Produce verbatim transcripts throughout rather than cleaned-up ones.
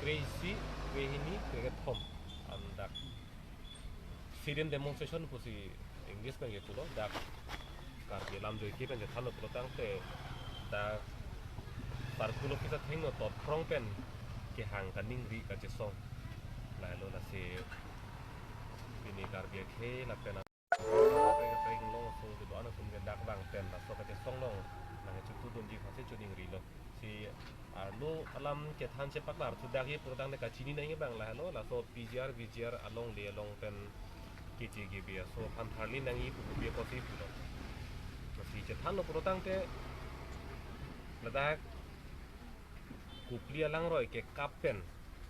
kre-isi, kre-hini, kre-kethom an dak sit-in demonstration pusi English pen ke pulo, dak Karbi alam joike pen chethanlo pulotangte dak circle office athengno totphrong pen kehang kaningri kachesong. Lahelo lasi pini Karbi akhei lapen kaprek kaprek along so kedo-an atum ke dak vang pen laso kachesong along nangchingthudunji aphansi choningrilo. Si arlo alam kethan chepaklar thudakji pulotangte kachini nangji abang lahelo, laso P G R, V G R alongle along pen keche kebe aso aphan tharli nangji pu kopi apotsi pulo. Si chethanlo pulotangte ladak Kopili alangroi kekap pen,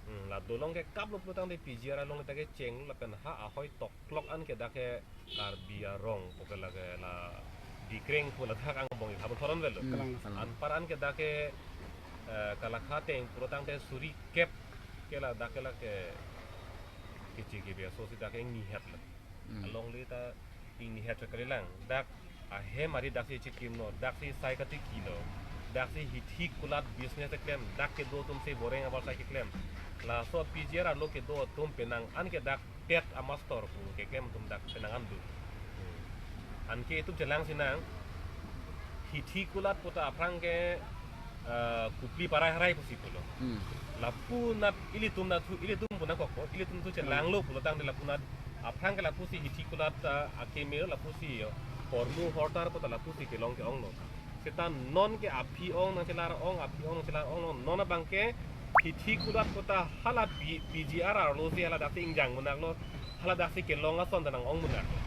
hmm, la dolong kekaplo pulotangte P G R alongle ta kechenglo lapen ha ahoi toklok an ke dak ke Karbi arong pu ke lake la Dikreng pu ladak angbong ithap thoron velo. Hmm. Kalang. Anpar an ke dak ke, eh, kalakha ateng pulotangte suri kep ke ladak ke lake keche kebe aso si dak ke ingnihet lo. Hmm. Alongle ta ingnihet chot kalilang. Dak ahem ari daksi chikimlo, daksi sai katikilo, daksi hithi kulat business keklem, dak kedo atumsi boreng abar sai keklem. Laso P G R arlo kedo atum penang an ke dak TET amastor pu keklem atum dak penang an do. Anke itum chelangsi nang hithi kulat puta aphrang ke, eh, Kopili parai harai pusi pulo. Hmm. Lapu nat ilitum nathu, ilitum pu nangkokpo, ilitum thu chelanglo pulotangte lapu nat aphrang ke lapusi hithi kulat ta akeme lapusi yo. Hormu hortar puta lapusi kelong ke-onglo. Seta non ke aphi ong nangchelar ong, aphi ong nangchelar onglo. Non abang ke hithi kulat puta hala P-, P G R arlo si hala daksi ingjang munaklo, hala daksi kelong ason ta nang-ong munaklo.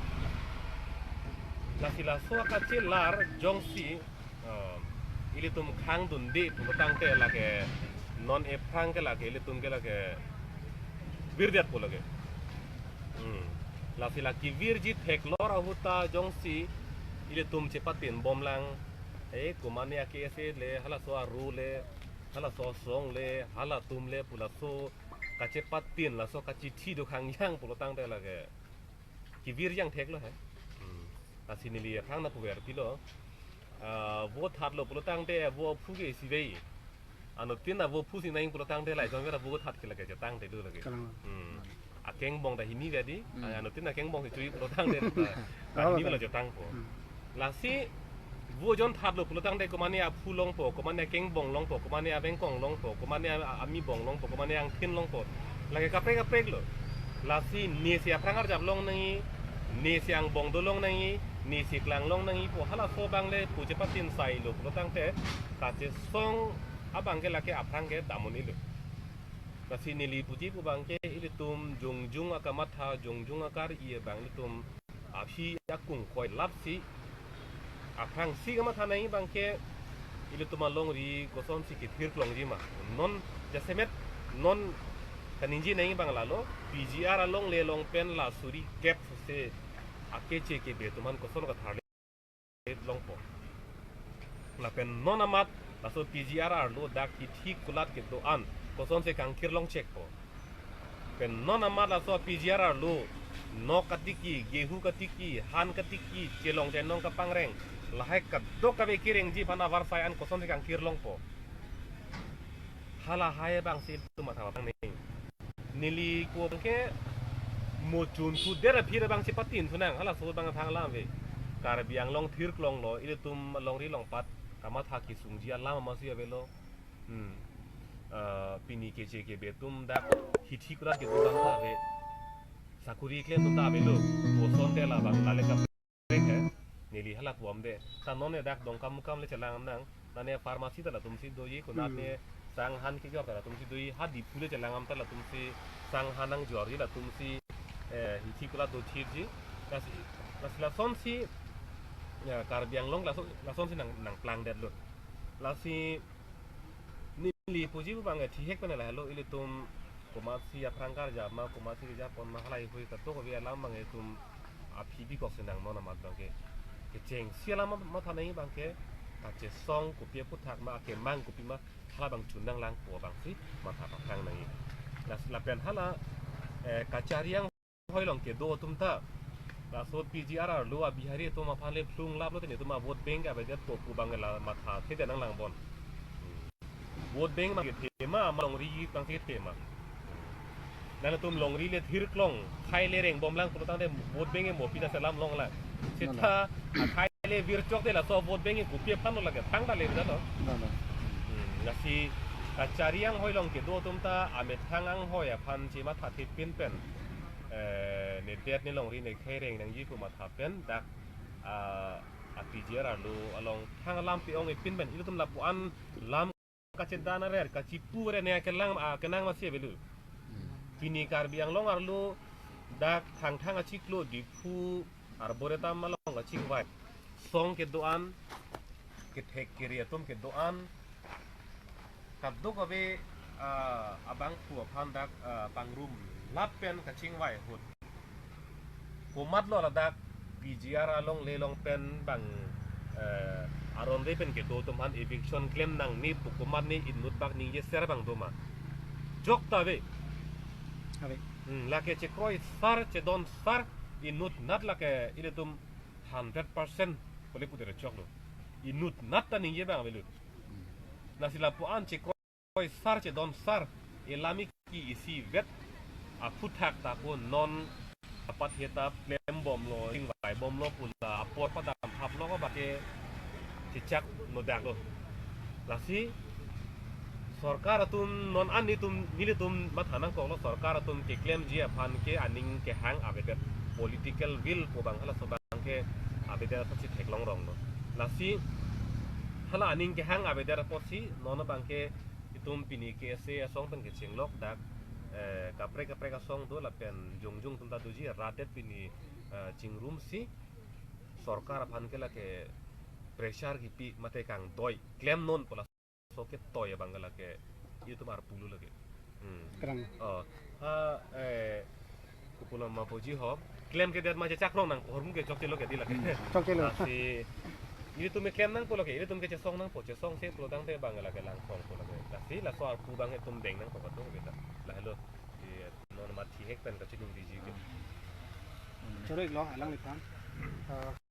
Lasi laso akachelar jongsi, eh, ilitum khangdunde pulotangte lake non ephrang ke lake ilitum ke lake virdetpo lake. Hmm. Lasi la kevirji theklor ahut ta jongsi ilitum chepatin bomlang, eh, komane ake ese le, halaso aru le, halaso asong le, halatum le pu laso kachepatin, laso kachithi do khangyang pulotangte lake kevirjang theklo he. Hmm. Lasi neli aphrang nangpuver pilo. Ah, vo thatlo pulotangte vo aphu ke isi vei. Anuttin avo aphusi nang pulotangte laijong vera vo that ke lake chetangte do lake. Kalang. Hmm. Akengbong ta hini vedi. Hmm. Ah, anuttin akengbong si chui pulotangte ta, ta Oh, hini kalang. Vela chetangpo. Hmm. Lasi vo jon thatlo pulotangte komane aphu longpo, komane akengbong longpo, komane avengkong longpo, komane a-, amibong longpo, komane angthin longpo. Lake kaprek kaprek lo. Lasi nesi aphrang arjap long nangji, nesi angbong dolong nangji, nesi klanglong nangji pu halaso abang le pu chepatin sailo pulotangte kachesong abang ke lake aphrang ke dam un-elo. Lasi neli puji pu abang ke ilitum jongjong akamatha, jongjong akar-i abang ilitum aphi akung koi lapsi aphrangsi kamatha nangji abang ke ilitum alongri kosonsi kethir klongji ma. Non jasemet non kaningje nangji abang lalo P G R alongle along pen la suri kep se akeche kebe atum an koson katharli longpo. Lapen non amat laso P G R arlo dak hithi kulat kedo an kosonsi kangkir longchekpo. Pen non amat laso P G R arlo nok katiki, gehu katiki, han katiki, chelong chenong kapangreng, lahai kadokave kerengji aphan avarsai an kosonsi kangkir longpo. Halahai abangsi ilitum matha patang nangji. Neli ko abang ke mo chunthu der aphi abangsi patin thu nang, halaso abang thang alam ave. Karbi Anglong thir klonglo, ilitum alongri along pat kamatha kesungji alam amatsi avelo. Hmm. Ah, pini keche kebe atum dak hithi kulat kedo abang ta ave. Sakuri klem atum ta avelo. Kosonte labang lale kap He, neli hala pu amde. Ta non ne dak Dongkamukam kali le chelang nang. Nane pharmacy ta latumsi doji, konat Hmm. ne sang han kejor ta latumsi doji, ha Diphu le chelang am ta latumsi sang han nangjorji, latumsi, eh, hithi kulat dothirji. Lasi, lasi lasonsi, ya, Karbi Anglong laso-, lasonsi nang, nangplangdetlo. Lasi neli puji pu abang thihek pen lahelo, ilitum komatsi aphrang karjap ma, komatsi kejapon ma, halahei kadokave alam abang itum aphi bikok si nang non amat abang ke. Kechengsi alam ma-, matha nangji abang ke, kachesong kopi aphuthak ma, akemang kopi ma, hala abang chun nanglangpo abangsi matha patang nangji. Las lapen hala, eh, kachari anghoi along kedo atum ta. Laso P G R arlo a-Bihari atum aphan le phlung laplo, te netum a-vote bank avedet po pu abang la matha thede nanglang bon. Hmm. vote bank ma kethe ma, ma longri abang si kethe ma. Nangtum longri le thirklong, khai le rengbomlang pulotangte vote bank ke mo pi ta selam longlang. Seta akhai le virchok de, laso vote bank ke kopi aphan lo lake, thangta le jalo. Nana. Hmm, lasi kachari anghoi along kedo atum ta amethang anghoi aphan chematha thepin pen, eh, nedet nelongri nekhai reng nangji pu matha pen dak, ah, a P G R arlo along thang alam pi-ong-e pin pen ilitum lapu-an lam kachedan aret, kachipu aret ne kelang, ah, kenang masi avelo. Pini Karbi Anglong arlo dak Thangthang achiklo, Diphu, Arboretum along kachingvai. Song kedo-an, kethek kere atum kedo-an, kadokave, ah, abangphu aphan dak, ah, pangrum lap pen kachingvai ahut, komatlo ladak P G R along le along pen bang, eh, aron re pen kedo atum aphan eviction klem nangne pu komatne inut bak ningje ser abang do ma? Jok ta ave. Ave. Hmm, lake chekroi sar, chedon sar, inutnat lake ilitum hundred percent kole putere choklo. Inutnat ta ningje abang avelo. Lasi lapu-an chekroi sar, chedon sar, elam eki isivet aphuthak ta ko non apat heta klembomlo, ingvaibomlo pu la apor padam haplo ko bake chechak nodak lo. Lasi sorkar atum non an nelitum, nelitum matha nangkoklo, sorkar atum keklemji aphan ke aning kehang avedet, political will pu abang halaso abang ke avedet apotsi theklong ronglo. Lasi hala aning kehang avedet apotsi non abang ke itum pini K S A asong pen kechenglok dak, eh, kaprek kaprek asong do lapen jongjong atum ta doji, rat det pini, eh, chingrumsi sorkar aphan ke lake pressure kipi mate kangdoi klemnon pu laso ketoi abang ke lake itum arpu lo lake. Hmm. Kerang. Oh, ha, eh, kopulo ma puji ho. Klemkedet ma chechak rong nangpo, hormu ke chokchelo ke di lake. Hmm, chokchelo. Lasi ilitum ke klem nangpo lake, ilitum ke chesong nangpo, chesongse pulotangte abang lake langpong po lake. Lasi laso arpu abang itum deng nangpo kadokave ta. Lahelo, eh, non mathi hek pen kachiningri ji ke. Choro-iklo alangliphan. Eh,